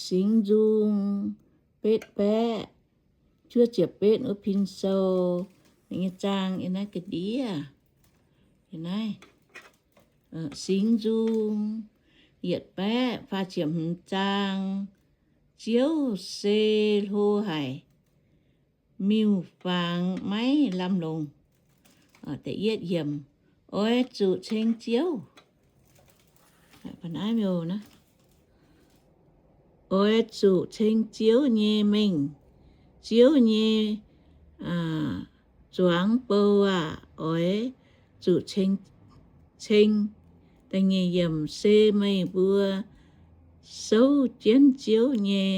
Singx Nzung betv baeqv juov ziepc betv wuov pin sou, ninh nyei zaang yiem naaiv ga'ndiev. Yiem naaiv, Singx Nzung yietc baeqv faah ziepc hmz zaang. Ziouv se hlo haic, miuc fangx maiv lamh longc. Oix zuqc ceng Ziouv. Oix zuqc ceng Ziouv nyei mengh. Ziouv nyei zuangx bou aah! Oix zuqc ceng. Se meih mbuo souv jienv Ziouv nyei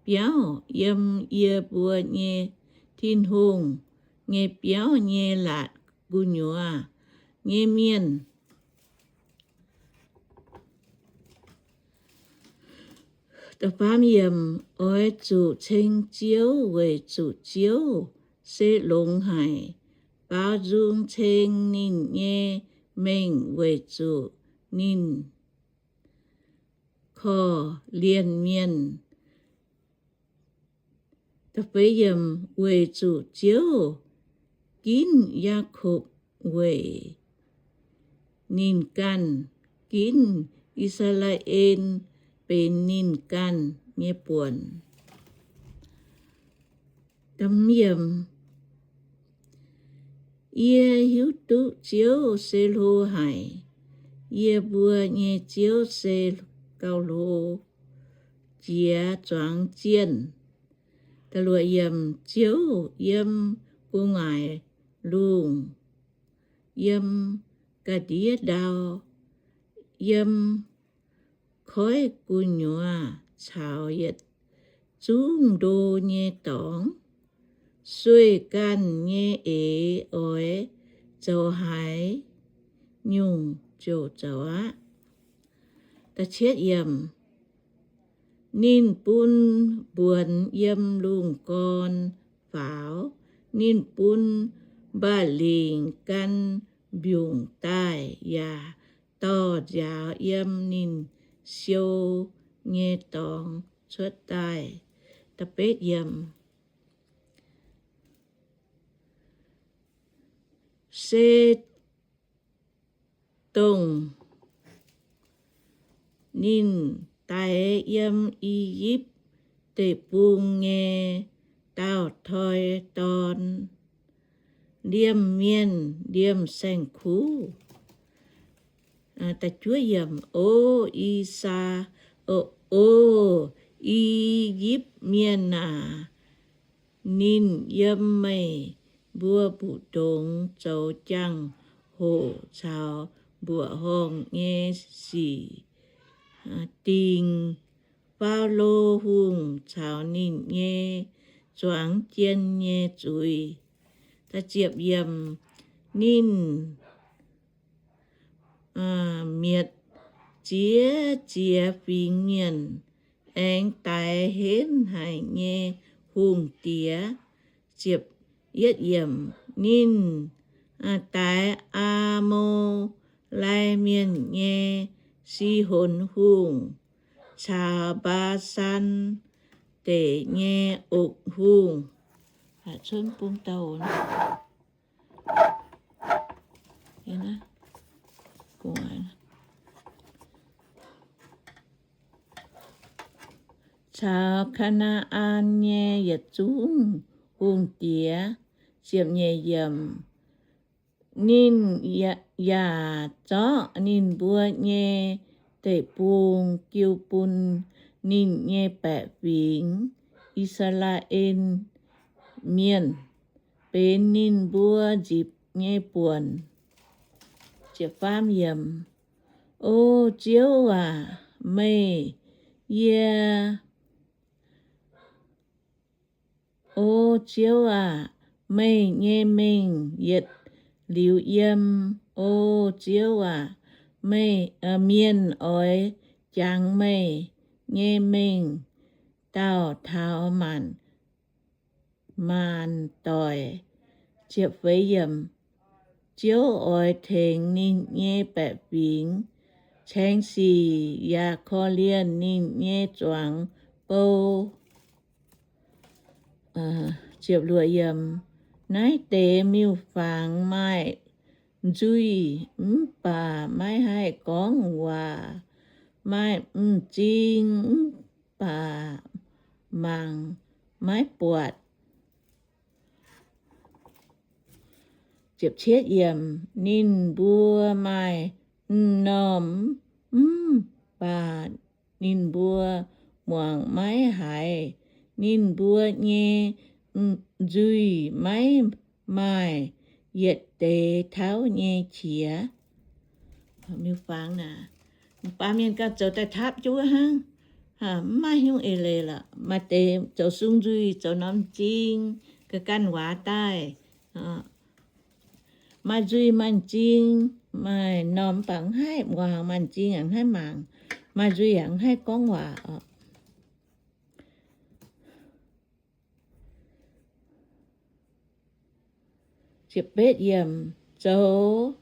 biauv, yiem yie mbuo nyei Tin-Hungh nyei biauv nyei laatc gu'nyuoz nyei mienh. Oix zuqc ceng Ziouv weic zuqc Ziouv se longx haic, baaux nzung ceng ninh nyei mengh weic zuqc ninh korv-lienh mienh. Weic zuqc Ziouv ginv Yaakopv weic ninh ganh, ginv I^saa^laa^en benx ninh ganh nyei buonc. Yie hiuv duqv Ziouv se hlo haic. Yie mbuo nyei Ziouv se gauh hlo jiex zuangx zienh. Ziouv yiem gu'nguaaic lungh, yiem ga'ndiev ndau, yiem koiv gu'nyuoz caux yietc zungv ndo nyei dorngx. Sueih ganh nyei eix oix zoux haaix nyungc ziouc zoux aqv. Ninh bun mbuonx yiem lungh gorn faaux, ninh bun mba'lingc gan mbiungc daaih yaac dorh nziaaux yiem ninh siou nyei dorngx cuotv daaih. Se dongh ninh daix yiem I^yipv Deic-Bung nyei dauh toi dorn, liemh mienh liemh saeng-kuv. O I^saa, o I^yipv Mienh aac, ninh yiem meih mbuo mbu'ndongx zoux jangx-hoc caux mbuoqc horngh nyei sic dingc Faalo Hungh caux ninh nyei zuangx jien nyei zuiz. Ninh mietc ziex jiex fingx mienh, aengx daix henv haic nyei hungh diex. Ninh daix Aa^mo^lai Mienh nyei Sihonx Hungh caux Mbaa^san Deic nyei Okc Hungh. Caux Kaa^naa^an nyei yietc zungv hungh diex. Ninh yaac zorqv ninh mbuo nyei deic-bung jiu bun ninh nyei baeqc fingx, I^saa^laa^en Mienh, benx ninh mbuo nzipc nyei buonc. O Ziouv aac, meih, yie O Ziouv aac, meih nyei mengh yietc liuz yiem. O Ziouv aac, meih, mienh oix jangx meih nyei mengh dauh taux maanc, maanc doic. Ziouv oix tengx ninh nyei baeqc fingx, ceng sic yaac korv-lienh ninh nyei zuangx bou. Naaiv deix miuc-fangx maaih nzuih mv baac maiv haih gorngv waac, maaih m'zing mv baac mangc maiv buatc. Ninh mbuo maaih m'normh mv baac ninh mbuo muangx maiv haiz. Ninh mbuo nyei nzuih maiv maaih yietc deix tauv nyei qiex. Miuc-fangx naaic, baamh mienh gauh zoux daaih tapv jienv wuov hnangv, mv maaih hnyouv eix leiz lorqc. Maaih deix zoux sung nzuih, zoux norm m'zing, ga'ganh waac daaih. Maaih nzuih maaih m'zing, maaih m'normh mv baac mv haih muangx, maaih m'zing yaac mv haih mangc, maaih nzuih yaac mv haih gorngv waac oc. Zoux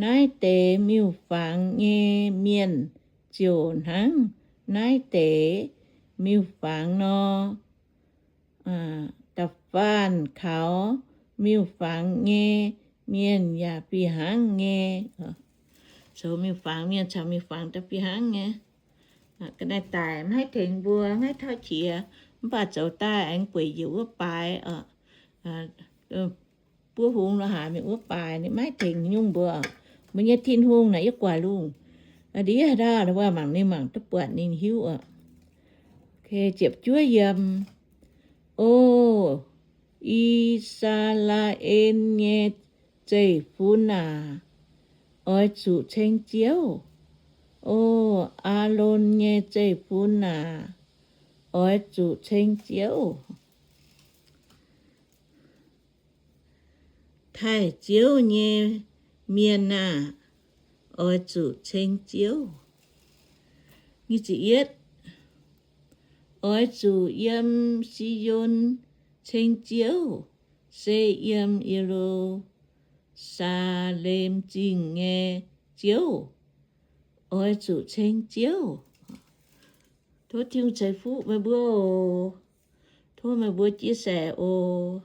naaiv deix miuc-fangx nyei mienh ziouc hnangv naaiv deix miuc-fangx nor. Da'faanh kaux miuc-fangx nyei mienh yaac fih hnangv nyei. Zoux miuc-fangx mienh caux miuc-fangx daaih fih hnangv nyei. Ga'naaiv daic mv haih tengx mbuo, mv haih tauv qiex, mv baac zoux daaih aengx bueix njiec wuov baaix oc. Buov hungx lo haaix mingh wuov baaix, ninh maiv tengx nyungc mbuo. Mbuo nyei Tin-Hungh naaic yie guaax lungh ndiev ndaauh, mbuo mangc ninh mangc duqv buatc ninh hiuv oc. Ziepc juov yiem. O I^saa^laa^en nyei zeiv-fun aac, oix zuqc ceng Ziouv. O Aalon nyei zeiv-fun aac, oix zuqc ceng Ziouv. Taaih Ziouv nyei mienh aah! Oix zuqc ceng Ziouv. Oix zuqc yiem Si^on ceng Ziouv, se yiem Ye^lu^saa^lem Zingh nyei Ziouv. Oix zuqc ceng Ziouv. Tov Tin-Hungh ceix fuqv meih mbuo oc. Tov meih mbuo chia sẻ oc.